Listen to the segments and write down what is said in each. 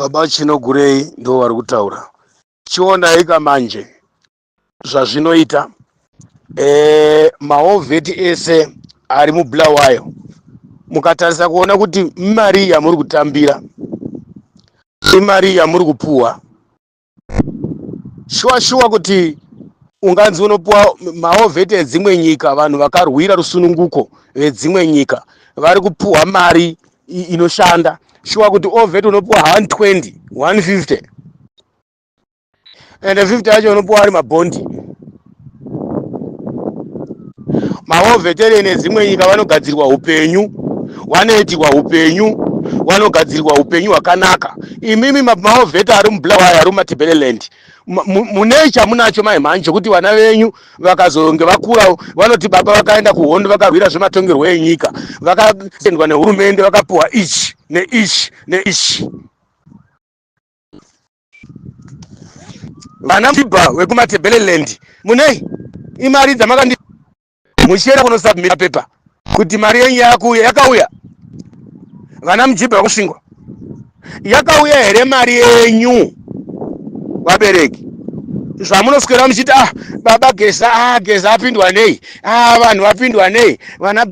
Baba Chinogurei ndo vari kutaura. Chionai ka manje zvazvinoita. E, maovheti ese ari muBulawayo mukatarisa kuona kuti mari yamuri kutambira imari yamuri kupuwa shuwa shuwa kuti unganzi unopuwa maovheti edzimwe nyika vanhu vakarwira rusununguko vedzimwe nyika vari kupuwa mari inoshanda shuwa kuti ovheti unopuwa 120 150 ende 50 yacho unopuwa ari mabhondi maovetereni edzimwe nyika vanogadzirwa upenyu vanoitirwa upenyu vanogadzirwa upenyu hwakanaka imimi maovheta ari mubulawayo ari mumatebeleland munei chamunacho mai mhani chokuti vana venyu vakazonge vakura vanoti baba vakaenda kuhondo vakarwira zvematongerwo enyika vakatendwa nehurumende vakapuwa ichi neichi neichi vana mjibha wekumatebeleland munei imari dzamakandi muchienda kunosubmita pepa kuti mari yenyu yakuuya yakauya vana mujibha vakusvingwa yakauya here mari yenyu vabereki zvamunoswera muchiti ah baba geza ah geza apindwa nei ah vanhu vapindwa nei vana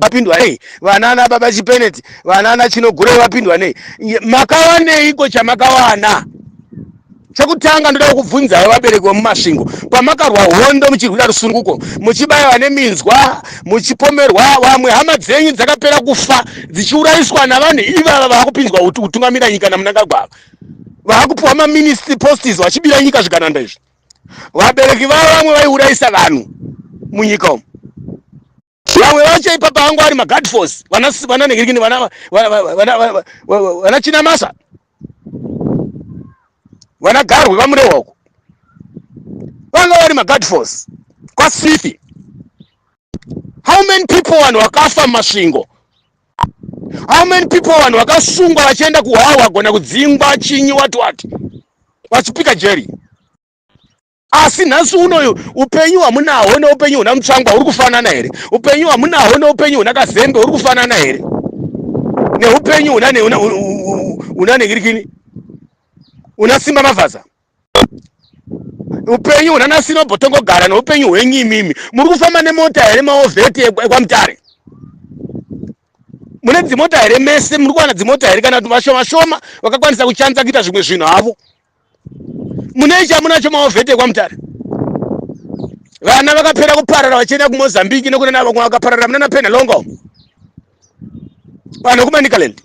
vapindwa nei vana ana baba chipeneti vana ana chinogure vapindwa nei makawaneiko chamakawana Chekutanga ndoda kukubvunzai vabereki vemuMasvingo, pamakarwa hondo muchirwira rusununguko, muchibaiwa neminzwa, muchipomerwa, vamwe hama dzenyu dzakapera kufa dzichiurayiswa navanhu ivava vaakupinzwa kutungamira nyika naMnangagwa ava, vaakupiwa maministry posts vachibira nyika zvigananda izvi. Vabereki vavo vamwe vaiurayisa vanhu munyika umu. Vamwe vacho ipapa vangu ari maguard force vana vana nengirikini vana vana vana Chinamasa vana Garwe vaMurehwa uko vanga vari maguard force kwaSifi. How many people vanhu vakafa muMasvingo? How many people vanhu vakasungwa vachienda kuhwawa gona kudzingwa chinyi what what vachipika jeri? Asi nhasi unoyu upenyu hwamunahwo neupenyu huna Mutsvangwa huri kufanana here? Upenyu hwamunahwo neupenyu huna Kazembe huri kufanana here? Neupenyu huna huna nengirikini una Simba Mavhaza, upenyu huna naSino Botongogara neupenyu hwenyu imimi muri kufamba nemota here maovheti ekwaMutare? Mune dzimota here mese? Muri kuwana dzimota here kana kuti vashoma shoma vakakwanisa kuchanza kuita zvimwe zvinhu havo? Munei chamunacho maovhete ekwamutare? Vana vakapera kuparara vachienda kumozambique nekuna vamwe vakaparara munana penhalonga umu, vanhu vekumanicaland,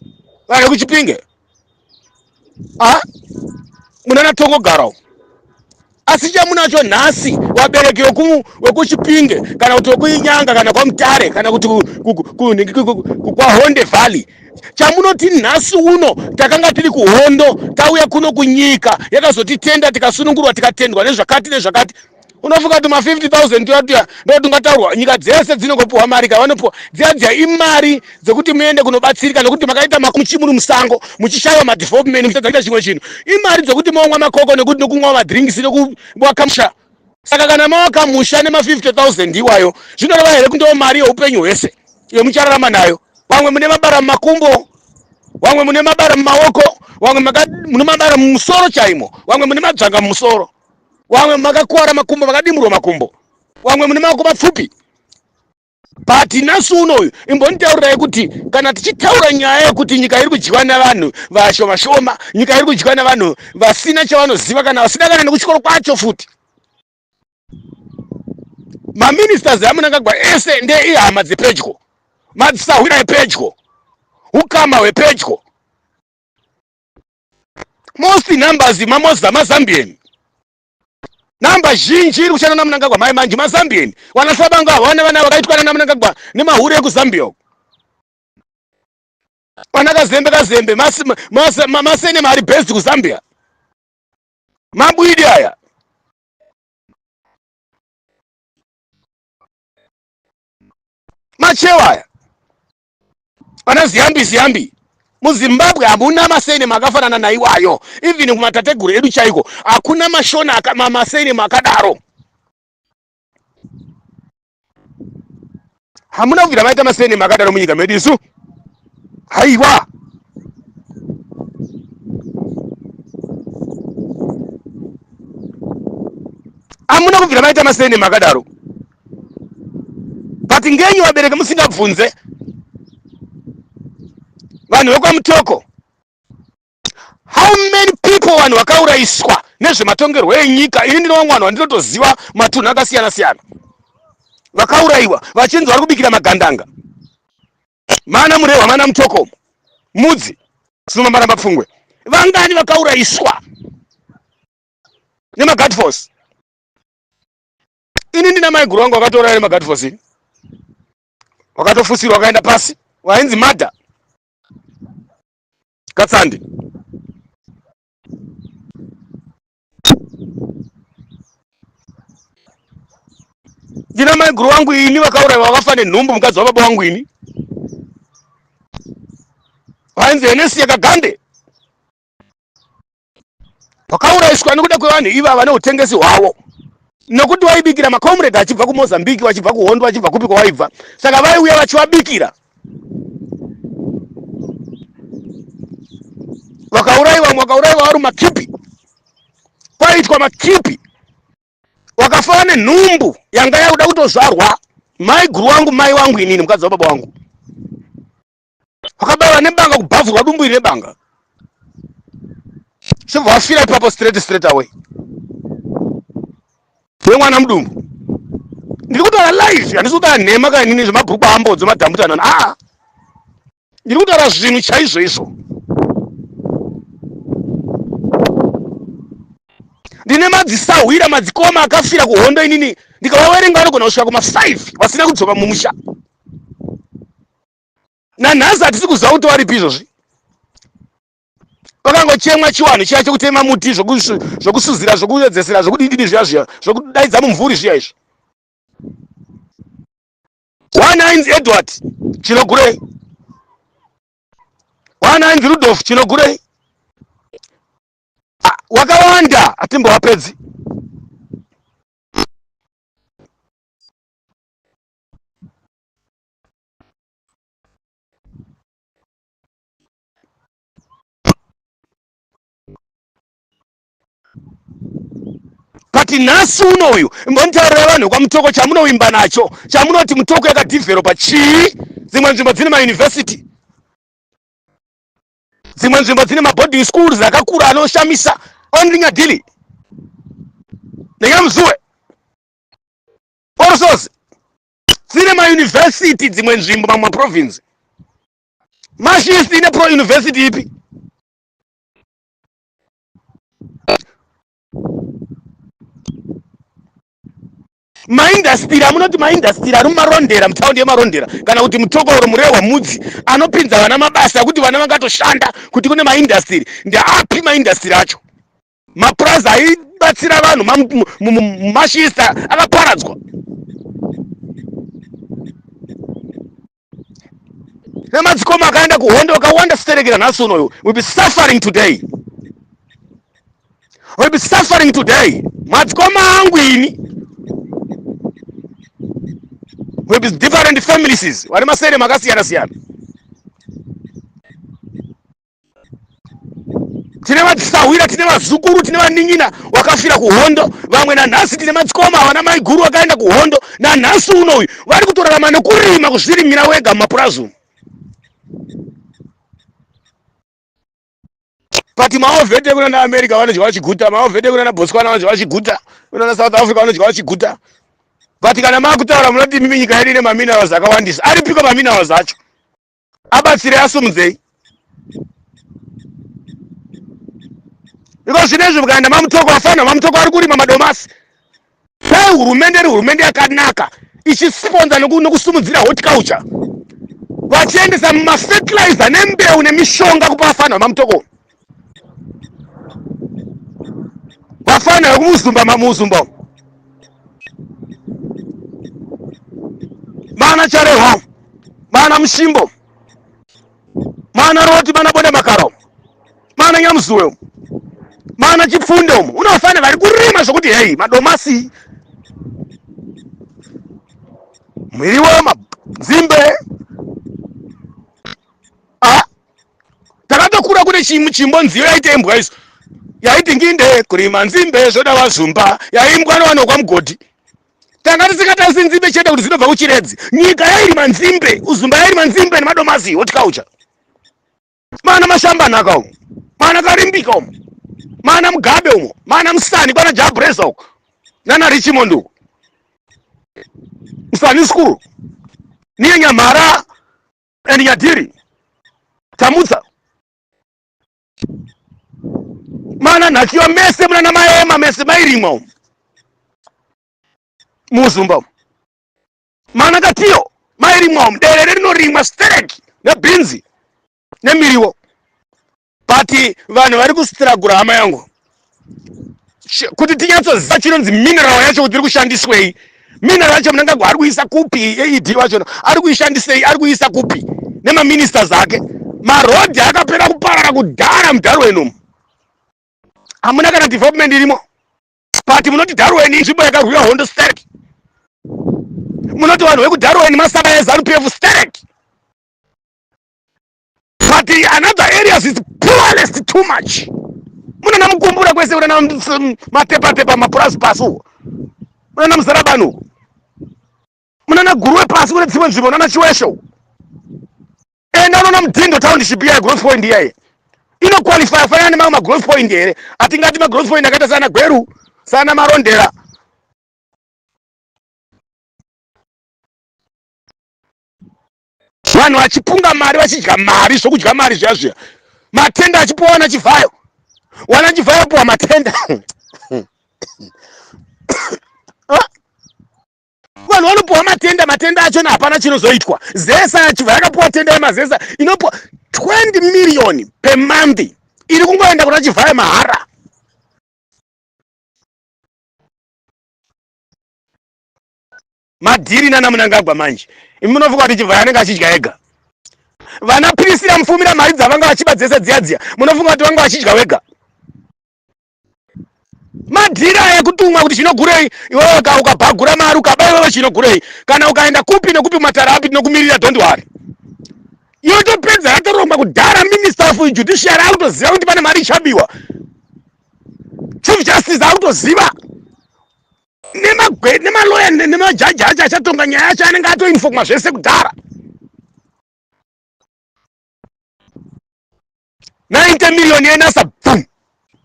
vanhu vekuchipinge, a munana tongogara umu. Asi chamunacho nhasi vabereki vekuchipinge kana kuti vekuinyanga kana kwamutare kana kuti kwahonde valley, chamunoti nhasi uno takanga tiri kuhondo tauya kuno kunyika yakazotitenda tikasunungurwa tikatendwa nezvakati nezvakati. Unofunga kuti ma 50,000 tuya tuya ndo tungataurwa? Nyika dzese dzinongopiwa mari ka, vanopiwa dziya dziya imari dzekuti muende kunobatsirika nekuti makaita makuchi muri musango muchishaiwa madevelopment muchitadza kuita chimwe chinhu. Imari dzekuti momwa makoko nekuti nokumwa madrinks nekuwaka musha. Saka kana mawaka musha nema 50,000 iwayo zvinoreva here kuti ndo mari yeupenyu hwese yemuchararama nayo? Vamwe mune mabara mumakumbo, vamwe mune mabara mumaoko, vamwe mune mabara mumusoro chaimo, vamwe mune madzvanga mumusoro, vamwe makakuwara makumbo, makadimurwa makumbo, vamwe mune maoko mapfupi. But nhasi unoyu imbonditaurirai kuti kana tichitaura nyaya yekuti nyika iri kudyiwa navanhu vashoma shoma, nyika iri kudyiwa navanhu vasina chavanoziva kana vasina kana nekuchikoro kwacho futi. Maministers aMnangagwa ese ndeihama dzepedyo, madzisahwira epedyo, ukama hwepedyo. Most numbers mamoza maZambian. Namba zhinji iri kushanda naMnangagwa mai manje maZambian. Wana Sabanga wana vana vakaitwa naMnangagwa nemahure ekuZambia uko. Wana Kazembe Kazembe masene mari based kuZambia. Mabwidi aya. Machewa aya. Vana Ziyambi Ziyambi. MuZimbabwe hamuna masenema akafanana naiwayo. Even kumatateguru edu chaiko hakuna mashona masenema akadaro. Hamuna kubvira maita masenema akadaro munyika medu isu. Haiwa. Amuna kubvira maita masenema akadaro. But ngenyi vabereki musingabvunze vanhu vekwaMutoko? How many people vanhu vakaurayiswa nezvematongerwo enyika? Ini ndino vamwe vanhu vandinotoziva matunhu akasiyana siyana vakaurayiwa vachinzi vari kubikira magandanga. Mana Murehwa, mana Mutoko, Mudzi, Sinomambaramba Pfungwe. Vangani vakaurayiswa nemaguard force? Ini ndina maiguru vangu vakatouraya nemaguard force ini. Wakatofusirwa wakaenda pasi, wainzi Mada Katsande. Ndina maiguru wangu ini vakauraiwa vakafa nenhumbu mukadzi wababa wangu ini. Vainzi Henesi Yakagande. Vakauraiswa nekuda kwevanhu ivava neutengesi hwavo. Nokuti waibikira macomrade achibva kuMozambique, vachibva kuhondo, vachibva kupi kwawaibva. Saka vaiuya vachivabikira. Vakauraiwa, vamwe vakauraiwa vari makipi. Kwaitwa makipi. Wakafa nenhumbu yanga yakuda kutozvarwa. Mai guru wangu, mai wangu inini, mukadzi wababa wangu. Wakabaiwa nebanga kubhavurwa dumbu iri nebanga. Chibva wafira ipapo straight straight away. Wemwana mudumbu. Ndiri kutaura live, handisi kutaura nhema kana inini zvemabhurukwa ambodzo madhambutanana. Ah. Ndiri kutaura zvinhu chaizvo izvo. Ndine madzisahwira madzikoma akafira kuhondo inini ndikavawerenga vanogona kusvika kuma 5 vasina kudzoka mumusha. Nanhasi hatisi kuziva kuti varipi izvozvi. Vakangochemwa chiwanhu chiya chekutema muti zvokusuzira zvokuyedzesera zvokudididi zviya zviya zvokudaidza mumvuri zviya izvo. One ainzi Edward Chinogurei, one ainzi Rudolf Chinogurei. Ah, wakawanda hatimbovapedzi. But nhasi uno uyu mbonitaurira vanhu kwaMutoko chamunovimba nacho chamunoti Mutoko yakadhivheropa chii? Dzimwe nzvimbo dzine mauniversity, dzimwe nzvimbo dzine maboarding schools akakura anoshamisa. Only Nyadili neNyamuzuwe Orosozi dzine mauniversity, dzimwe nzvimbo mamwe maprovince. Mash East ine pro university ipi? Maindastiri amunoti maindastiri ari muMarondera, mutaundi yeMarondera kana kuti Mutoko oro Murehwa Mudzi, anopinza vana mabasa ekuti vana vangatoshanda kuti kune maindastiri. Ndeapi maindastiri acho? Mapurazi aibatsira vanhu mumashista akaparadzwa. Nemadzikoma akaenda kuhondo akawanda siterekera nhasi unoyu. We'll be suffering today. We'll be suffering today. Madzikoma angu ini. We'll be different families. Vane masere makasiyana siyana. Tine vadzisahwira, tine vazukuru, tine vanin'ina wakafira kuhondo. Vamwe nanhasi tine madzikoma vana maiguru vakaenda kuhondo. Nanhasi uno uyu vari kutorarama nekurima kuzvirimira wega mumapurazi umu. But maovhete kunana America vanodya vachiguta, maovhete kunana Botswana vanodya vachiguta, kunana South Africa vanodya vachiguta. But kana makutaura munoti imimi nyika yedu ine maminerals akawandisa. Aripiko maminerals acho? Abatsire asumudzei. Iko zvinezvi mukaenda maMutoko vafana maMutoko vari kurima madomasi. Dai hurumende iri hurumende yakanaka ichisponza nokusumudzira horticulture vachiendesa mafertilizer nembeu nemishonga kupa vafana vamamutoko, vafana vekumuzumba mamuzumba mana Charehwa, mana Mushimbo, mana Roti, mana Bonda Makaro, mana Nyamuzuwe, mana Chipfunde umu unofana vari kurima zvokuti hei madomasi, miriwo, madzimbe. Ah, takatokura kune chimbo nziyo yaitembwa isu. Yaiti nginde kurima nzimbe zvoda vazumba yaimbwa nevanokwa mugodhi. Tanga tisingatarisi nzimbe chete kuti dzinobva kuchiredzi. Nyika yairima nzimbe, uzumba yairima nzimbe nemadomasi, horticulture. Mana mashamba nhaka umo, mana karimbika umo, mana Mugabe umo, mana Musani kwana Jabreza uko, nana Richmond uko, Musani school, niye Nyamhara and Nyadiri, Tamutsa mana nhakiwa mese munana maema mese mairimwa umo muzumba umo mana katiyo mairimwa umo derere rinorimwa stereki nebhinzi nemiriwo but vanhu vari kustragura hama yangu kuti tinyatsoziva chinonzi mineral yacho kuti iri kushandiswei mineral yacho munangagwa ari kuisa kupi eed wacho ari kuishandisei ari kuisa kupi nemaministers ake marodhi akapera kuparara kudhara mudarwen umu hamuna kana development irimo but munoti darwen inzvimbo yakarwiwa hondo sterek munoti vanhu vekudarwen masaba ezanu pf sterek but another areas is poorest too much munana mukumbura kwese munana matepatepa mapurazi pasi uko munana muzarabani uko munana guruwe pasi kune dzimwe nzvimbo munana chiwesho uko enda unoona mudhindo township iyaye growth point iyaye inoqualifya fanana nemamwe magrowth point here atingati magrowth point akaita sana gweru sana marondera vanhu vachipunga mari vachidya mari zvokudya mari zviya zviya matenda achipuwa wana chivhayo wana chivhayo puwa matenda ah! vanhu vanopuwa matenda matenda achona hapana chinozoitwa zesa yachivha yakapuwa tenda yemazesa inopuwa 20 million per month iri kungoenda kuna chivhayo mahara madhiri nana munangagwa manje imi munofunga kuti chivhaya anenge achidya ega vana pirisira mufumira mari dzavanga vachiba dzese dziya dziya munofunga kuti vanga vachidya wega madhiri aya ekutumwa kuti chinogurei iwewe ukabhagura mari ukaba iwewe chinogurei kana ukaenda kupi nekupi matara api tinokumirira don't worry yotopedza yatorongwa kudhara minister of judiciary akutoziva kuti pane mari ichabiwa chief justice akutoziva nemaloya nemajaji acho achatonga nyaya yacho anenge atoinfomwa zvese kudhara 90 million yenasa bvum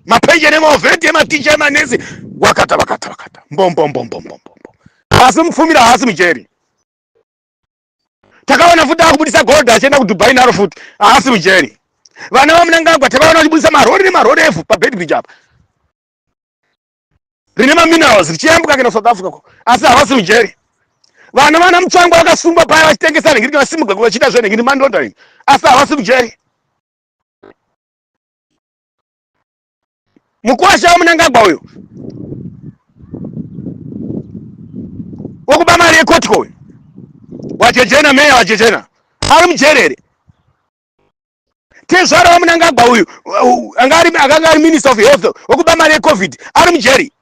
mapension emaovheti ematicha emanesi wakata vakata vakata mbombombombombombo asi mupfumira haasi mujeri takaona futi akubudisa gold achienda kudubai naro futi haasi mujeri vana vamunangagwa takaona vachibudisa marori nemarori evhu pabedbridge apa rine maminerals richiyambuka kuenda kusouth africa ko asi havasi mujeri vana vana mutsvangwa vakasungwa paya vachitengesa nhingiriki vasimuka vachiita zvenhingiri mandonda ini asi havasi mujeri mukwasha wamunangagwa uyu wokuba mari yekotiko uyu wajejena meya wajejena ari mujeri here tezvara wamunangagwa uyu akanga ari minister of health wekuba mari yecovid ari mujeri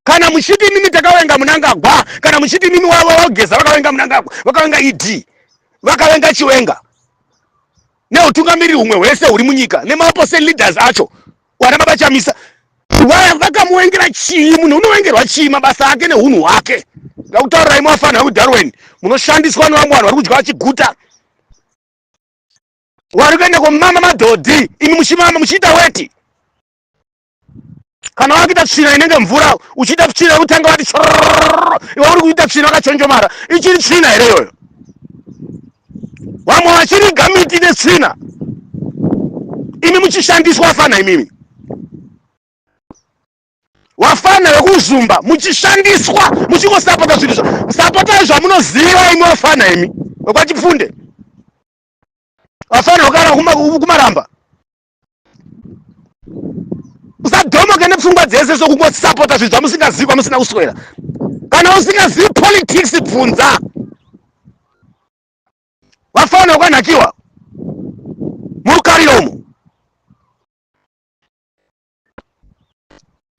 kana muchiti imimi takavenga munangagwa kana muchiti imimi wavo vageza vakavenga munangagwa vakavenga ed vakavenga chiwenga neutungamiriri humwe hwese huri munyika nemaopposite leaders acho wana baba chamisa vakamuwengera chii munhu unowengerwa chii mabasa ake neunhu hwake ndakutaurirai mafanira kudarwen munoshandiswa nevamwe vanhu vari kudya vachiguta wari kuenda komama madhodhi imi muchimama muchiita weti kana wakuita tsvina inenge mvura uchiita tsvina yekutanga wati iwe uri kuita tsvina wakachonjomara ichiri tsvina here iyoyo vamwe vachiriga miti netsvina imi muchishandiswa afana imimi wafana vekuzumba muchishandiswa muchingosapota zvinhu sapotai zvamunoziva imi wafana imi vekwachipfunde wafana wakara kumaramba usadhomoke nepfungwa dzese sokungosapota zvinhu zvamusingazivi kwamusina kuswera kana usingazivi politics bvunza wafana wakanhakiwa murukariro umo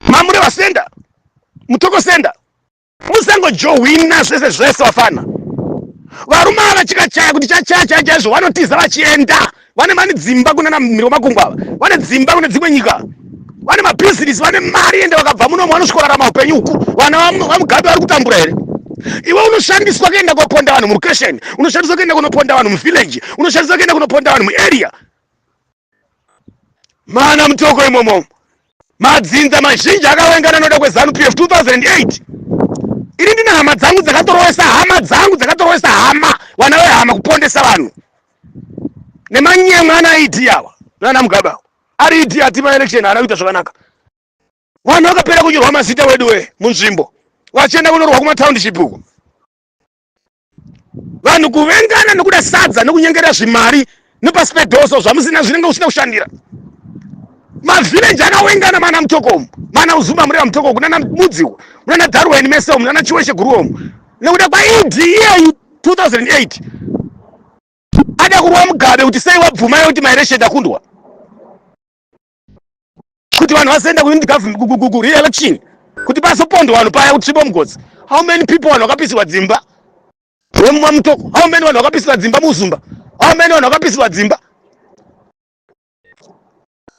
mamureva senda mutoko senda musangojohwina zvese zvese vafana varume ava chikachaya kuti chachaya chaya chaizvo vanotiza vachienda vane vane dzimba kunana mhiri wemakungwa ava vane dzimba kune dzimwe nyika Vane mabhizinesi, vane mari, ende vakabva munomu vanosvikorarama upenyu uku. Vana vaMugabe vari kutambura here? Iwe unoshandiswa kuenda koponda vanhu murukesheni, unoshandiswa kuenda kunoponda vanhu muvillage, unoshandiswa kuenda kunoponda vanhu muarea. Mana Mutoko imomo madzinza mazhinji akavengana noda kweZanu PF 2008. Ini ndine hama dzangu dzakatorowesa hama dzangu dzakatorowesa hama vana vehama kupondesa vanhu nemanyemwe ana ED awa nana Mugabe awa ari ED ati maelection haana kuita zvakanaka. Vanhu vakapera kunyorwa mazita wedu we munzvimbo vachienda kunorwa kumatownship uko. Vanhu kuvengana nekuda sadza nekunyengera zvimari nepasi pedhoso zvamusina zvinenge usina kushandira. Mavhileji akawengana mana Mutoko umu, mana Uzumba Mureva Mutoko uku, nana Mudzi uku, munana Darwin mese umu, nana Chiweshe Guruwe umu. Nekuda kwaED iyeyu 2008 ada kurwa Mugabe kuti sei wabvuma kuti maelection akundwa, kuti vanhu vazoenda kureelection kuti pasopondwa vanhu paya kutsvibo mugodzi. How many people vanhu vakapisirwa dzimba wemuMutoko? How many vanhu vakapisirwa dzimba muUzumba? How many vanhu vakapisirwa dzimba?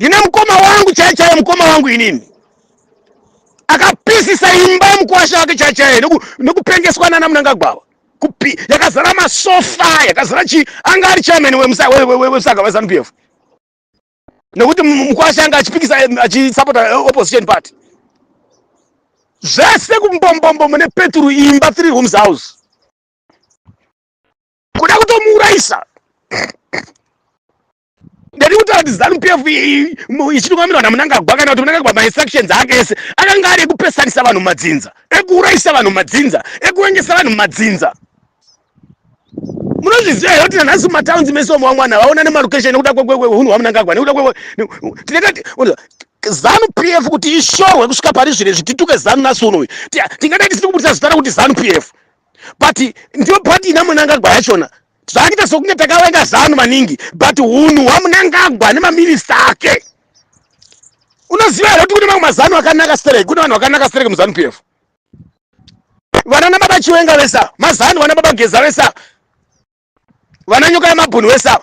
Ndine mukoma wangu chaiye chaiye, mukoma wangu inini akapisisa imba yemukwasha wake chaiye chaiye nekupengeswa nana Mnangagwa, kupi yakazara masofa, yakazara chi, anga ari chairman wemusaga weZanu PF, nekuti mukwasha anga achipikisa, achisapota opposition party zvese kumbombombo mune peturu, imba 3 rooms house, kuda kutomuurayisa. Ndati kutaura kuti ZANU PF ichitungamirwa naMnangagwa, kana kuti Mnangagwa, mainstructions ake ese akanga ari ekupesanisa vanhu mumadzinza, ekuurayisa vanhu mumadzinza, ekuvengesa vanhu mumadzinza. Munozviziva here kuti nanhasi mumatowns mese umo vamwana vaona nemarokesheni nekuda kwehunhu hwaMnangagwa? Nekuda tinenge ZANU PF kuti ishorwe kusvika pari zvino izvi, tituke ZANU nhasi unoyu, tingadai tisiri kubudisa zita rekuti ZANU PF, but ndiyo pati ina Mnangagwa yachona. Zvakuita sokunge takavenga ZANU maningi, but hunhu hwaMnangagwa nemaminista ake. Unoziva here kuti kune mamwe maZANU akanaka stereki? Kune vanhu vakanaka stereki muZANU PF. Vana nababa Chiwenga vesa maZANU, vana baba Geza vesa, vana Nyoka yemabhunu vesa,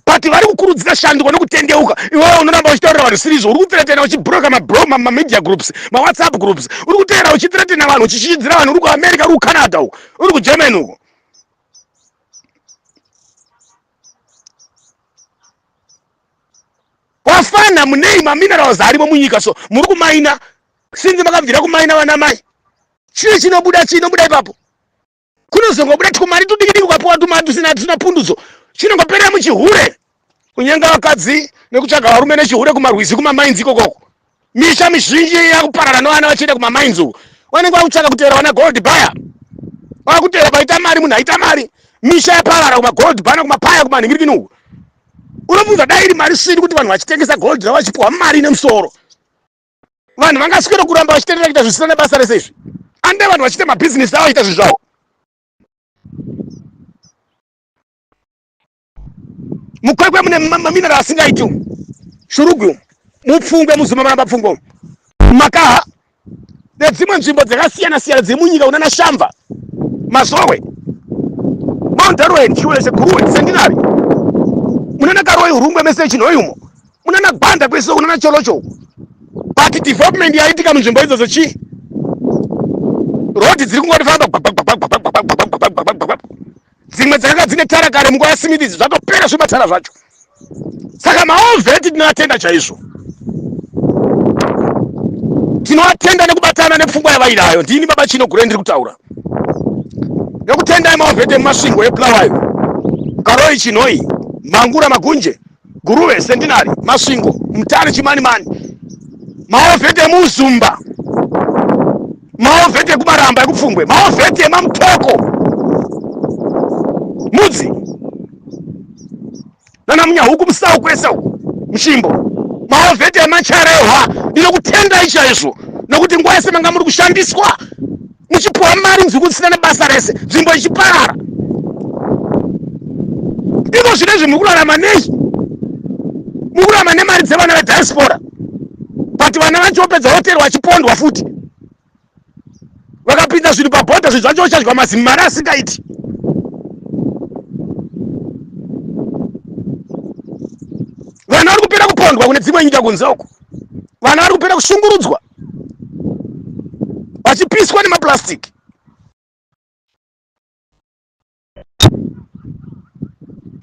but vari kukurudzira shanduko nekutendeuka. Iwewe unoramba uchitaurira vanhu sirizvo. Uri kuthreatena, uchibroka mamedia groups, mawhatsapp groups, uri kuteera uchithreatena vanhu, uchichidzira vanhu. Uri kuAmerica, uri kuCanada uko, uri kuGermany uko. Wafana munei maminerals arimo munyika, so muri kumaina sinzi makabvira kumaina vana mai. Chii chinobuda? Chinobuda ipapo kunozongobuda twumari tudikidiki, ukapiwa tumari tusina pundudzo, chinongoperera muchihure, kunyenga vakadzi nekutsvaga varume nechihure kumarwizi, kumamainzi ikokoko. Misha mizhinji yakuparara nevana vachienda kumamainzi uko, vanenge vakutsvaka kuteera vana gold buyer, vakuteera paita mari, munhu aita mari. Misha yaparara kumagold bana, kumapaya, kumanhingirikini uko. Unobvunza, dai iri mari sviri kuti vanhu vachitengesa gold ravo vachipiwa mari nemusoro, vanhu vangaswera kuramba vachitenderera kuita zvisina nebasa rese izvi? Ande vanhu vachiita mabhizinesi avo, vachiita zvinhu zvavo. MuKwekwe mune mamineral asingaiti umu, Shurugwi umu, muPfungwe, muZuma, maramba Pfungwe umu, Makaha nedzimwe nzvimbo dzakasiyana siyana dziri munyika, kunana Shamva, Mazowe, Mount Darwin, Chiweshe, Guruwe, Centenary, munana Karoi, Hurungwe mese, Chinhoyi umo, munana Gwanda kwese, kunana Cholocho uko. But development yaitika munzvimbo idzodzo chii? Road dziri kungoti famba, dzimwe dzakanga dzine tara kare munguva yaSmith idzi zvatopera zvematara zvacho. Saka mawar vet tinoatenda chaizvo, tinoatenda nekubatana nepfungwa yavainayo. Ndini baba Chino Gure ndiri kutaura nekutendai mawar vet emuMasvingo, eBulawayo, Karoi, Chinhoi, Mangura, Magunje, Guruve, Centenary, Masvingo, Mutare, Chimanimani, mawar vet emuZumba, mawar vet ekuMaramba, ekuPfungwe, mawar vet emaMutoko, Mudzi nana Munyahuku, Musau kwese uku, Muchimbo, mawar vet emaCharehwa. Ndinokutendai chaizvo nokuti nguva yese manga muri kushandiswa muchipiwa mari nzvimbo dzisina nebasa rese, nzvimbo ichiparara. Iko zvino izvi muri kurarama nei? Muri kurarama nemari dzevana vediaspora, but vana vacho vopedza hoteri vachipondwa futi. Vakapinda zvinhu pabhodha, zvinhu zvacho chadya mazimari asingaiti. Vana vari kupera kupondwa kune dzimwe nyika kunze uko. Vana vari kupera kushungurudzwa vachipiswa nemaplastic.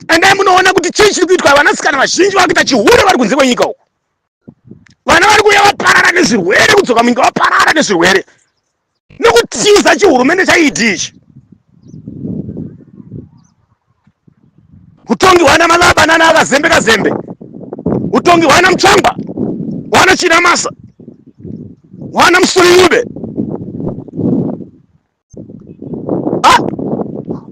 Endai munoona kuti chii chiri kuitwa. Vanasikana vazhinji vakuita chihure vari kunze kwenyika uku. Vana vari kuuya vaparara nezvirwere, kudzoka munyika vaparara nezvirwere nekutiza chihurumende chaED ichi. Utongi hwana Malaba nana akazembe kazembe, utongi hwana Mutsvangwa, hwana Chinamasa, hwana Musuriyube. Ah,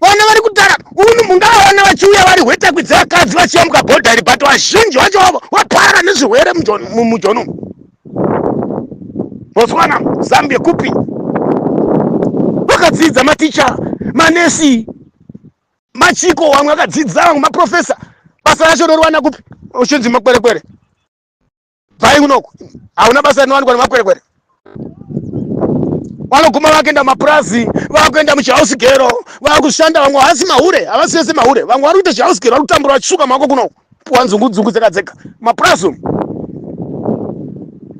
vana vari kudhara unu mungavaona vachiuya vari hwetakwi dzevakadzi vachiyambuka bhodha iri, but vazhinji vacho vavo vaparara nezvirwere mujoni umu. Botswana, Zambia, kupi vakadzidza maticha, manesi, machiko, vamwe vakadzidza, vamwe maprofesa. Basa racho roriwana kupi? Uchinzi makwerekwere, bvai kunoku, hauna basa rinowanikwa nemakwerekwere. Vanoguma vakuenda mapurazi, vakuenda muchihouse gero, vakushanda. Vamwe havasi mahure, havasi vese mahure. Vamwe vari kuita chihouse gero, vari kutambura vachisuka maoko kunoku, puwa nzungu nzungu dzega dzega mapurazi umu.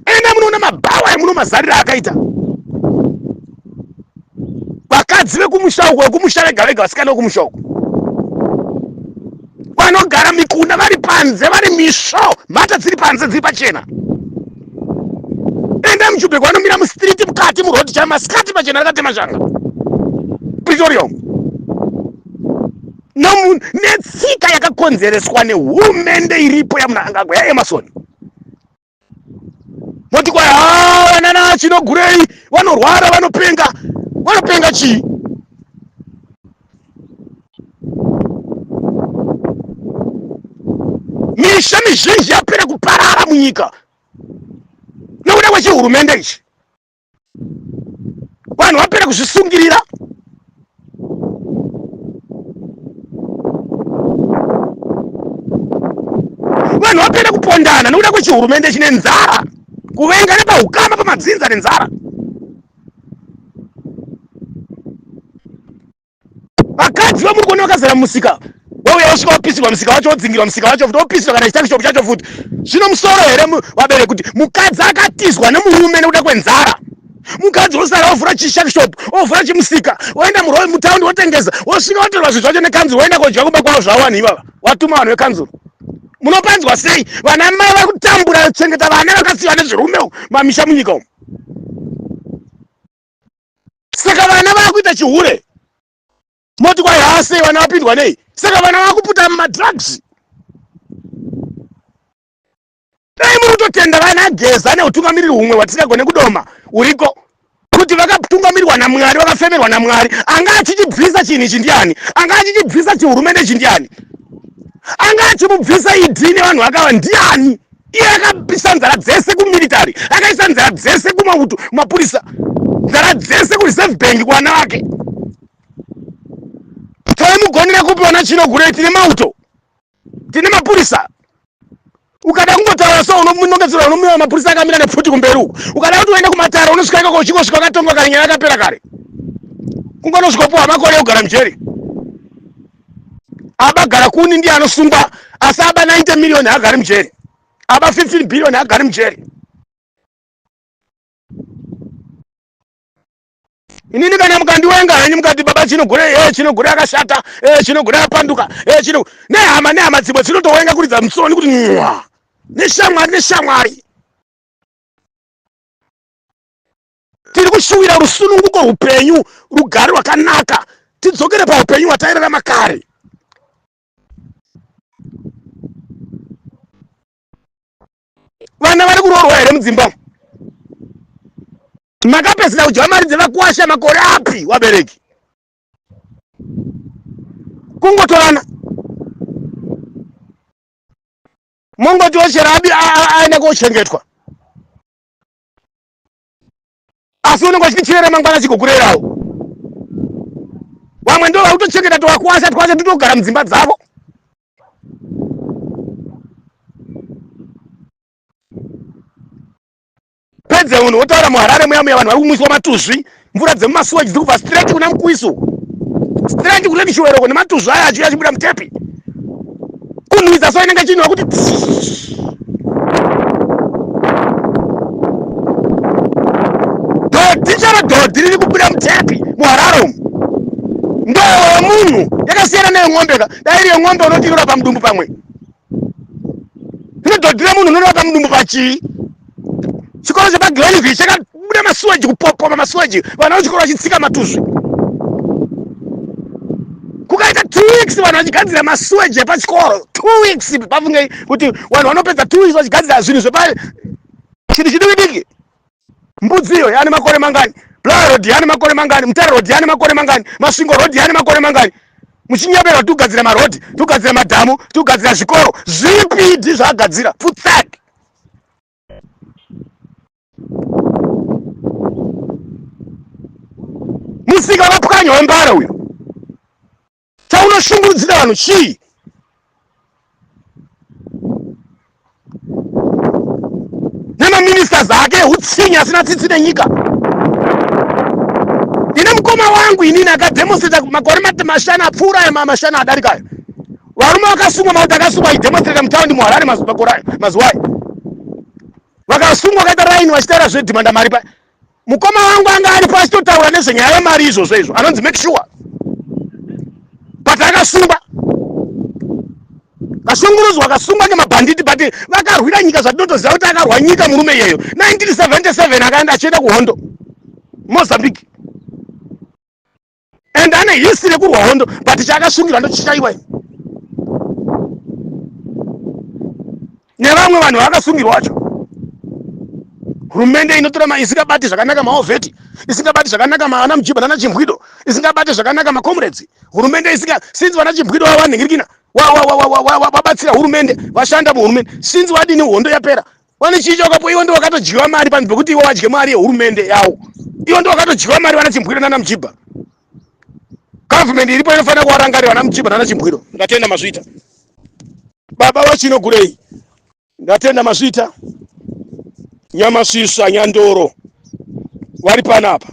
Enda munoona mabhawa emuno mazarira akaita vakadzi vekumusha uko, vekumusha vega vega, vasikana vekumusha uko vanogara mikunda vari panze, vari misvo, mhata dziri panze, dziri pachena. Enda muJubek, vanomira mustreet mukati muroad chai, masikati pachena rakatema shanga. Pretoria netsika yakakonzereswa nehurumende iripo yaMnangagwa, yaEmerson. Moti kwai vanana Chinogurei vanorwara, vanopenga. Vanopenga chii? Misha mizhinji yapera kuparara munyika nekuda kwechihurumende ichi. Vanhu vapera kuzvisungirira. Vanhu vapera kupondana nekuda kwechihurumende chine nzara, kuvenga nepaukama pamadzinza nenzara. Vakadzi vamuri kuona vakazara mumusika, wauya wosvika wapisirwa musika wacho, wodzingirwa musika wacho futi, wopisirwa kana chituckshop chacho futi. Zvino musoro here vabereki kuti mukadzi akatizwa nemurume nekuda kwenzara, mukadzi wosara wovhura chituckshop, wovhura chimusika, woenda mutaundi wotengesa, wosvika wotorwa zvinhu zvacho nekanzuru, woenda kodya kumba kwavo zvawanhu ivava watuma vanhu vekanzuru? Munopanzwa sei? Vana mai vari kutambura chengeta vana vakasiyiwa nezvirume mamisha munyika umu. Saka vana vakuita chihure, moti kwai hasei vana vapindwa nei? Saka vana vakuputa mumadrugs. Dai muri kutotenda vana Geza neutungamiriri humwe hwatisingagone kudoma uriko, kuti vakatungamirirwa naMwari, vakafemerwa naMwari. Anga achichibvisa chinhu ichi ndiani? Anga achichibvisa chihurumende ichi ndiani? Anga achimubvisa ED nevanhu vakava ndiani? Iye akabisa nzara dzese kumilitary, akaisa nzara dzese kumauto, mapurisa, nzara dzese kuReserve Bank, kuvana vake. Taimugonera kupi vana Chinogurei? Tine mauto, tine mapurisa. Ukada kungotaura so unonongedzerwa, unomira mapurisa akamira nepfuti kumberi uku. Ukada kuti uende kumatare, unosvika ikoko, uchingosvika wakatongwa kare, nyaya yakapera kare, kungonosvika puwa makore ekugara mujeri. Abagara kuni ndiye anosungwa, asi aba 90 million haagari mujeri, aba 15 billion haagari mujeri. Inini kana mukandiwenga henyu, mukati baba Chinogure, e Chinogure akashata, e Chinogure apanduka, e Chino nehama nehama dzimwe dzinotowenga kuridza musoni kuti mwa, neshamwari neshamwari. Tiri kushuwira rusununguko, upenyu, rugare rwakanaka, tidzokere paupenyu hwatairarama kare. Vana vari kuroorwa here mudzimba? Makapedzera kudya mari dzevakwasha makore api, wabereki? Kungotorana, mongoti ochera abi aenda kochengetwa, asi unenge uchichirera mangwana chigokurerawo. Vamwe ndo vakutochengeta tovakwasha twasha tutogara mudzimba dzavo. Pedze munhu wotaura muHarare muya muya, vanhu vari kumwiswa matuzvi, mvura dzemumasuweji dziri kubva straight kuna Mukwisu, straight kune Mishuweroko, nematuzvi aya achiuya achibuda mutepi, kunhuhwidza so inenge chinhuwa kuti. Mukadhicha rodhodhi riri kubuda mutepi muHarare umu. Ndowo yemunhu yakasiyana neyemombe ka. Dai iri yemombe unoti inorapa mudumbu pamwe. Ino dhodhi remunhu unorapa mudumbu pachii? Chikoro chepaGlenview chakabuda masuweji kupopoma masuweji vana vechikoro vachitsika matuzvi. Kukaita 2 weeks vanhu vachigadzira masuweji epachikoro. 2 weeks pafungei kuti vanhu vanopedza 2 weeks vachigadzira zvinhu zvepa chinhu chidiki diki. Mbudzi iyo yaane makore mangani? Bulawayo road yaane makore mangani? Mutare road yaane makore mangani? Masvingo road yaane makore mangani? Muchinyebera kuti kugadzira marodhi, kugadzira madhamu, kugadzira zvikoro. Zvipi ndi zvaagadzira? Pfutsek. Musika wakapwanywa wembare uyo. Chaunoshungurudzira vanhu chii? Nemaministers ake hutsinye asina tsitsi nenyika. Ine mukoma wangu inini akademonstrata makore mashanu apfuura ayo mashanu adarika ayo. Varume vakasungwa mauti akasungwa achidemonstrata mutaundi muHarare mazuva ayo. Vakasungwa vakaita raini vachitaura zvedhimanda mari pa Mukoma wangu anga aripo achitotaura nezvenyaya yemari izvozvo izvo anonzi make sure but akasungwa kashungurudzwa akasungwa nemabhanditi but vakarwira nyika zvatinotoziva kuti akarwa nyika murume iyeyo 1977 akaenda achienda kuhondo Mozambique and ane history yekurwa hondo but chaakasungirwa ndochichaiwa ini nevamwe vanhu vaakasungirwa wacho hurumende inotora isingabati zvakanaka maovheti isingabati zvakanaka vana mujibha nana chimbwido isingabati zvakanaka macomrades hurumende isinga since vana chimbwido vavanhingirikina wabatsira hurumende vashanda muhurumende since vadini hondo yapera Wane chii chawakapo iwe ndiwe wakatodyiwa mari panzvimbo pekuti iwe wadye mari yehurumende yawo. Iwe ndiwe wakatodyiwa mari vana Chimbwiro nana Mujibha. Government iripo inofanira kuwarangarira vana Mujibha nana Chimbwiro. Ndatenda mazviita. Baba vachino gurei. Ndatenda mazviita. Nyamasvisva Nyandoro vari panapa.